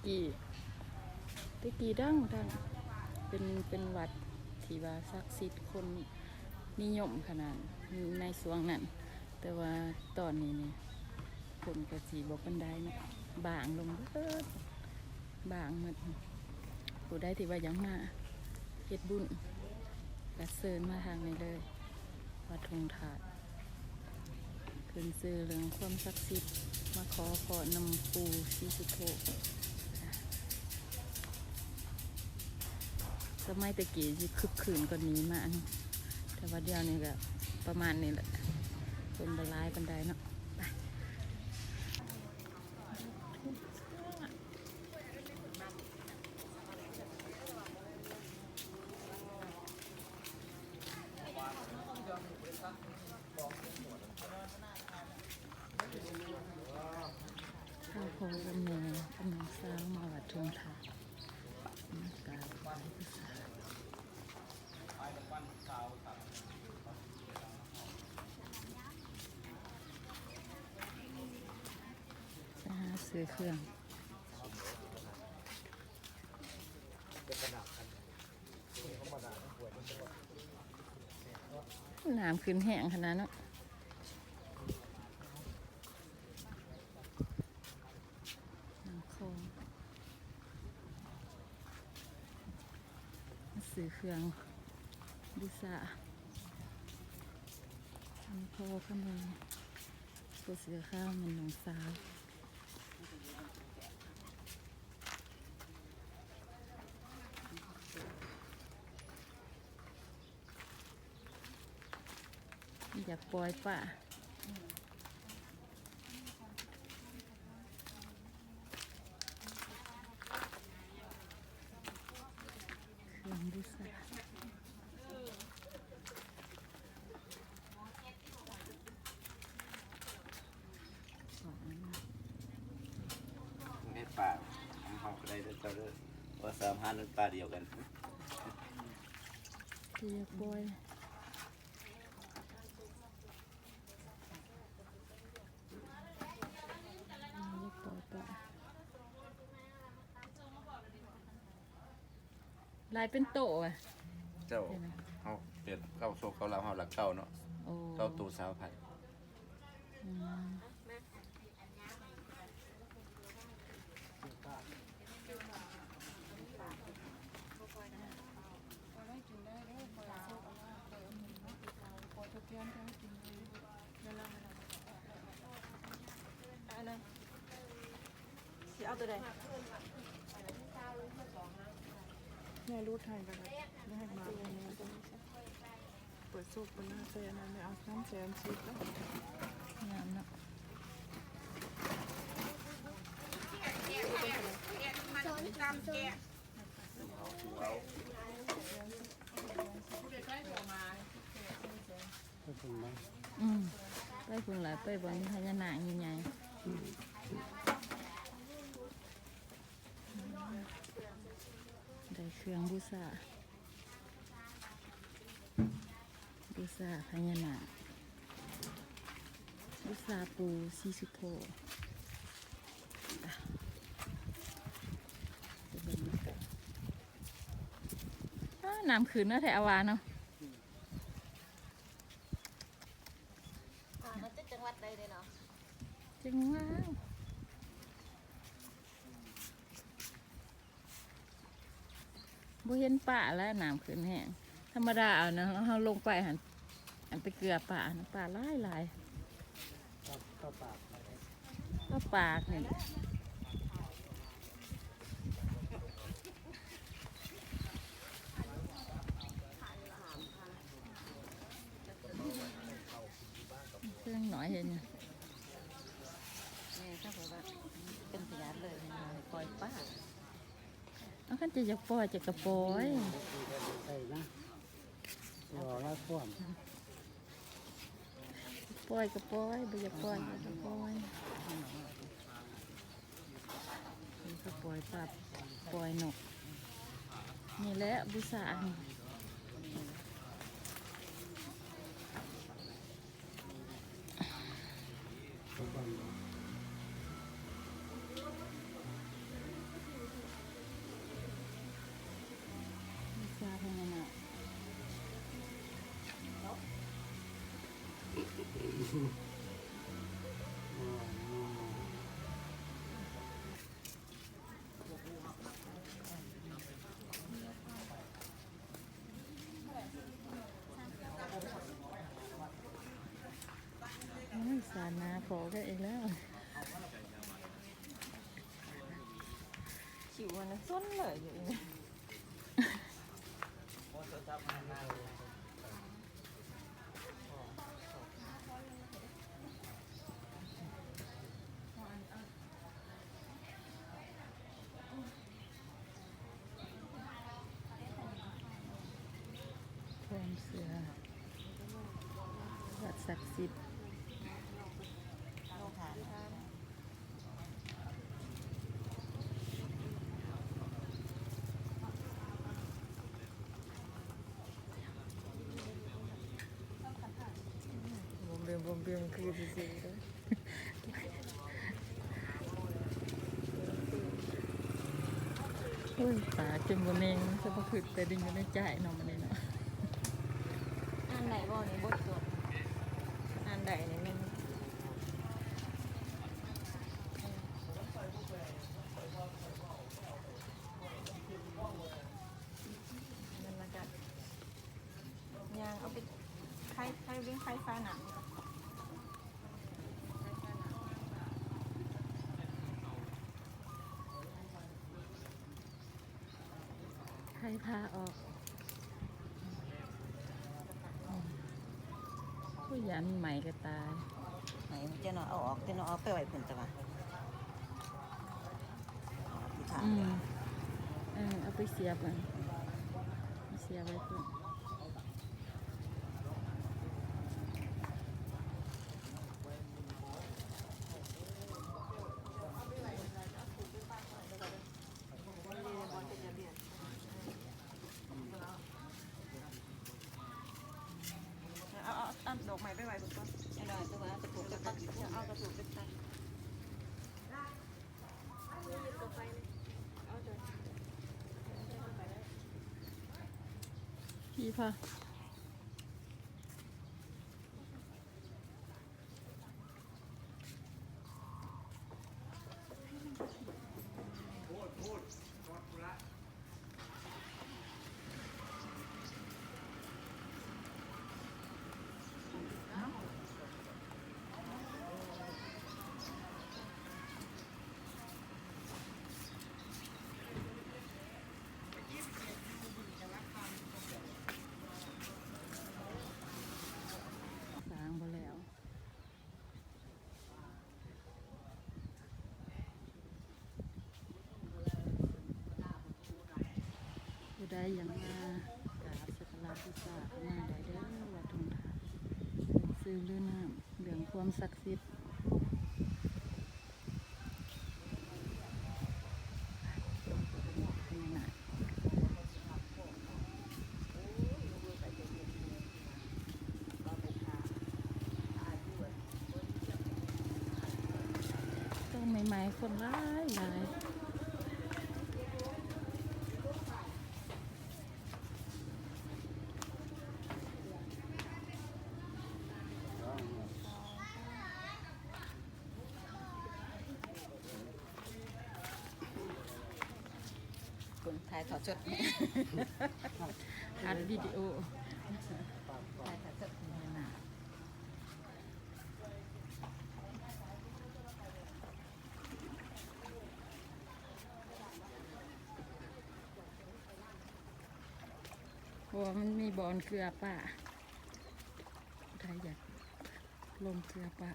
ກີ້ ແຕ່ກີ້ດັງໆ ເປັນ ເປັນວັດທີ່ວ່າສັກສິດ ຄົນນິຍົມຂະໜາດໃນຊ່ວງນັ້ນ, ແຕ່ວ່າຕອນນີ້ນີ້ຄົນກໍຊິບໍ່ປານໃດເນາະ, ບາງລົງເບິດ ບາງໝົດ. ຜູ້ໃດທີ່ວ່າຢາກມາເຮັດບຸນກໍເຊີນມາທາງນີ້ເລີຍ ວັດທົ່ງທາດ. ຂຶ້ນຊື່ເລື່ອງຄວາມສັກສິດ ມາຂໍພອນນຳປູ່ສີສຸໂທ. ສະໄໝແຕ່ກີ້ຊິຄຶກຄື້ນກວ່ານີ້ມາກ, ແຕ່ວ່າດຽວນີ້ກໍປະມານນີ້ແຫຼະ, ຄົນບໍ່ຫຼາຍປານໃດເນາະ. ໄປ. ພາພໍ່ກັບແມ່ກັບນ້ອງສາວມາວັດທົ່ງທາດ ມາກາບໄຫວ້ບູຊາ ໄປຫາຊື້ເຄື່ອງ. ນ້ຳຂຶ້ນແຮງຂະໜາດເນາະ, ນ້ຳຂອງ. ຊື້ເຄື່ອງບູຊາ ອັນພໍ່ກັບແມ່ ຜູ້ເສື້ອຂາວແມ່ນນ້ອງສາວ. ຢາກປ່ອຍປາ ເຄື່ອງບູຊາ. ເຮັດປາຂອງເຮົາກໍໄດ້ເດີເຈົ້າເດີ, ເພາະວ່າສາມຮ້ານນັ້ນປາດຽວກັນ. ເປັນປາ ຫຼາຍເປັນໂຕຫວາ? ເຈົ້າ ເຮົາເປັນເກົ້າໂຕ ເກົ້າລາວ ເຮົາຫຼັກເກົ້າເນາະ. ໂອ້ ເກົ້າໂຕຊາວພັນ. ອືມ ຊິເອົາໂຕໃດ? ແມ່ຮູດໃຫ້ກໍໄດ້ ແມ່ໃຫ້ມາ ເປີດໂຊກເປີດລາບໃສ່ອັນນັ້ນ ແມ່ເອົານ້ຳໃສ່ອັນຊີດເນາະ. ງາມເນາະ. ອືມ ໄປພຸ້ນລະ ໄປບ່ອນພະຍານາກໃຫຍ່ໆ. ໄດ້ເຄື່ອງບູຊາ ບູຊາພະຍານາກ ບູຊາປູ່ສີສຸໂທ. ອາ ນ້ຳຂຶ້ນເນາະ ແຖວວ່າເນາະ. ອ່າ ມັນເປັນຈັງຫວັດໃດເດ້ເນາະ? ຈັງຫວັດ ບໍ່ເຫັນປາແລ້ວ ນ້ຳຂຶ້ນແຮງ. ທຳມະດາເອົານະ ເຮົາລົງໄປຫັ້ນ ອັນໄປເກືອປານະ ປາຫຼາຍໆ. ປາປາກ ປາປາກນີ້ແຫຼະ. ເຄື່ອງນ້ອຍເຮັດຫຍັງ? ແມ່ເຂົາບອກວ່າເປັນພະຍາດເລີຍ ປ່ອຍປາ. ເອົາ ຄັນເຈົ້າຢາກປ່ອຍ ເຈົ້າກໍປ່ອຍ. ໄດ້ນະ ເວົ້າຫຼາຍຄວາມ. ປ່ອຍກໍປ່ອຍ ບໍ່ຢາກປ່ອຍກໍບໍ່ປ່ອຍ. ນີ້ຄືປ່ອຍປາ ປ່ອຍນົກ. ນີ້ແຫຼະບູຊາ. ເ ໂອ້ຍ ສານໜ້າພໍກັນອີກແລ້ວ. ຄິວອັນນັ້ນຊົນເລີຍຢູ່ນີ້. ຄວາມເຊື່ອ ວັດສັກສິດ. ໂອ້ຍ ຕາຈົນບໍ່ແນງ ສະພາບຄືດແຕ່ດິນຢູ່ໃນໃຈເນາະ ມື້ນີ້ເນາະ. ອ່ານໄດ້ບໍ່ນີ້ ບົດສວດ ອ່ານໄດ້ນີ້ແມ່ນ ມັນລະກະ ຍ່າງເອົາໄປໄຂ ໄຂເບິ່ງ ໄຂຝານ້ຳ ໄຂຝາອອກ. ໂອ້ຍ ຢ້ານໄໝ້ກະຕາຍ. ໄໝ້ເຈົ້າເນາະ ເອົາອອກ ເຈົ້າເນາະ ເອົາໄປໄວ້ພຸ້ນຕະຫວາ. ອືມ ເອີ ເອົາໄປສຽບ ເອົາໄປສຽບໄວ້ພຸ້ນ. ເອົາ ເອົາ ເອົາດອກໄມ້ໄປໄວ້ພຸ້ນກ່ອນ. ເອົາດອກໄມ້ໄປໄວ້ ເອົາກະຖູກໄປຕັດ ເອົາກະຖູກໄປຕັດ. ສ້າງບໍ່ແລ້ວ. ຜູ້ໃດຢາກມາກາບສັກກາລະບູຊາກະມາໄດ້ເດີ ວັດທົ່ງທາດ ເລື່ອງຊື່ເລື່ອງນາມ ເລື່ອງຄວາມສັກສິດ. ຕອນໃໝ່ໆ ຄົນຫຼາຍໆ. ຄົນຖ່າຍທອດສົດ ອັດວິດີໂອ ຖ່າຍທອດສົດຢູ່ໜ້າ. ເພາະວ່າມັນມີບ່ອນເກືອປາ ໃຜຢາກລົງເກືອປາ.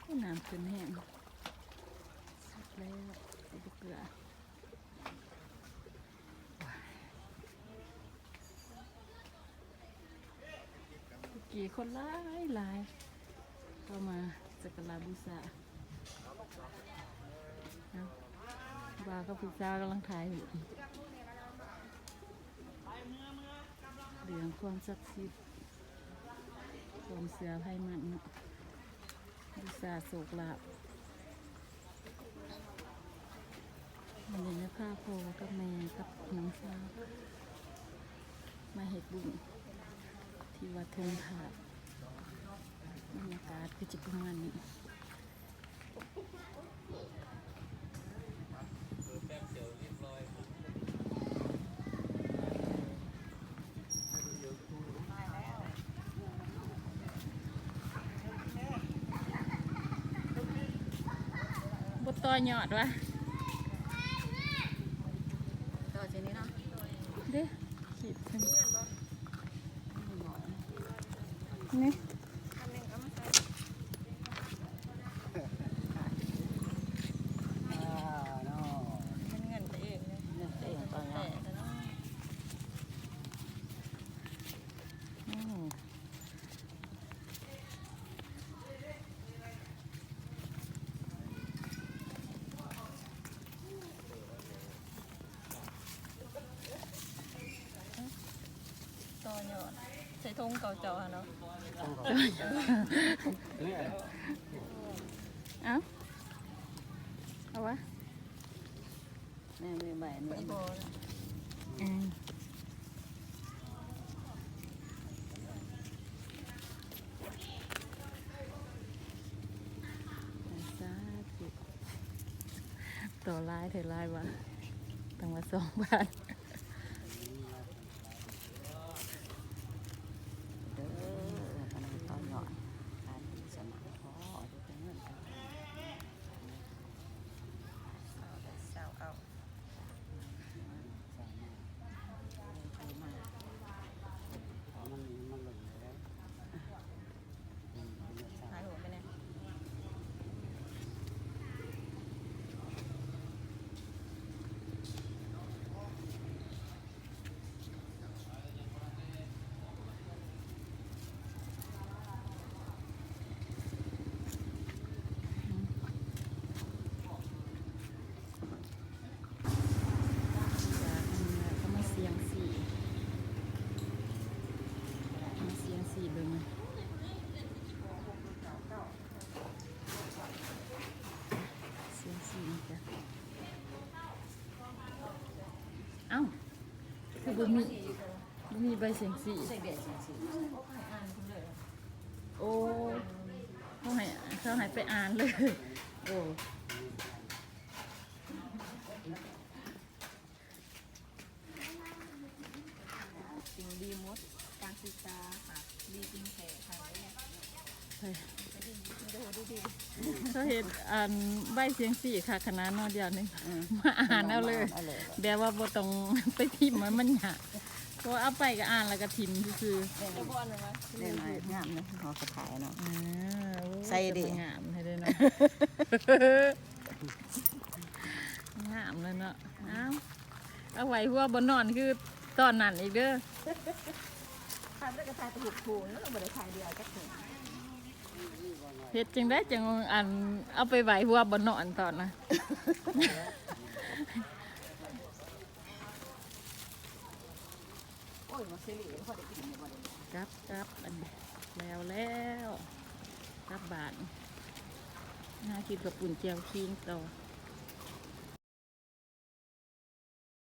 ໂອ້ ນ້ຳຂຶ້ນແຮງ ສຸດແລ້ວ ຊິບໍ່ເກືອ. ເມື່ອກີ້ຄົນຫຼາຍໆ ເຂົ້າມາສັກກາລະບູຊາ ເອົ້າ ບ່າວກັບຜູ້ສາວກຳລັງຖ່າຍຮູບ ເລື່ອງຄວາມສັກສິດ ຄວາມເຊື່ອໃຜມັນເນາະ ບູຊາໂຊກລາບ. ມື້ນີ້ພາພໍ່ກັບແມ່ກັບນ້ອງສາວມາເຮັດບຸນທີ່ວັດທົ່ງທາດ. ບັນຍາກາດຄືຈະປະມານນີ້. ບໍ່ຕໍ່ຍອດວະ ຕໍ່ຊິນີ້ເນາະ ເດ້ ຂີດເພິ່ນນີ້ ເງິນຕົວເອງເນາະ ເງິນຕົວເອງ ໂອ້ ຕໍ່ຍອດ ໃສ່ຖົງເຂົາເຈົ້າຫັ້ນເນາະ ເອົາ ເອົາວະ ແມ່ນໃບນີ້ ອືມ ສາທຸ ຕໍ່ຫຼາຍແທ້ຫຼາຍວ່າ ຕັ້ງວ່າສອງບາດ ເດີ ອັນນີ້ຕໍ່ຍອດ ສາທຸ ສະມາທຸ ຂໍເອົາແຕ່ເງິນ ເອົາໄດ້ເຊົາເອົາ. ຈາກນັ້ນແລ້ວກໍມາສ່ຽງຊີ ມາສ່ຽງຊີເບິ່ງ ສ່ຽງຊີນຳກັນ. ເອົ້າ ຄືບໍ່ມີ ບໍ່ມີໃບສ່ຽງຊີ ໃສ່ໃບສ່ຽງຊີ ໂອ້ ເຂົາໃຫ້ ເຂົາໃຫ້ໄປອ່ານເລີຍ ໂອ້. ສິ່ງດີໝົດ ການສຶກສາຫາກດີຈິງແທ້ ເຂົາເຮັດອັນໃບສ່ຽງຊີຄັກຂະໜາດເນາະ ດຽວນີ້ ເອີ ມາອ່ານເອົາເລີຍ ມາອ່ານເອົາເລີຍ ແບບວ່າບໍ່ຕ້ອງໄປຖິ້ມ ມັນ ມັນຍາກ ເພາະວ່າເອົາໄປກໍອ່ານແລ້ວກໍຖິ້ມຊື່ໆ ແມ່ນ ງາມເນາະ ຫໍກະຖາເນາະ ເອີ ໃສ່ເດ້ ງາມແທ້ເດ້ເນາະ ງາມແລ້ວເນາະ ເອົາ. ເອົາໄວ້ຫົວບໍ່ນອນຄືຕອນນັ້ນອີກເດີ ຂາຍບໍ່ໄດ້ກໍຂາຍແຕ່ຫົກໂພນ ແລ້ວກໍບໍ່ໄດ້ຂາຍເດືອຈັກໂພນ ເຮັດຈັ່ງໃດຈັ່ງອັນເອົາໄປໄວ້ຫົວບໍ່ນອນຕອນນະ ໂອ້ຍ ມາເສລີ ພໍໄດ້ກິນຢູ່ບໍ່ເດ ກັບ ກັບ ອັນແລ້ວ ແລ້ວ ກັບບ້ານ ຫາກິນເຂົ້າປຸ້ນແຈ່ວຂີງຕໍ່.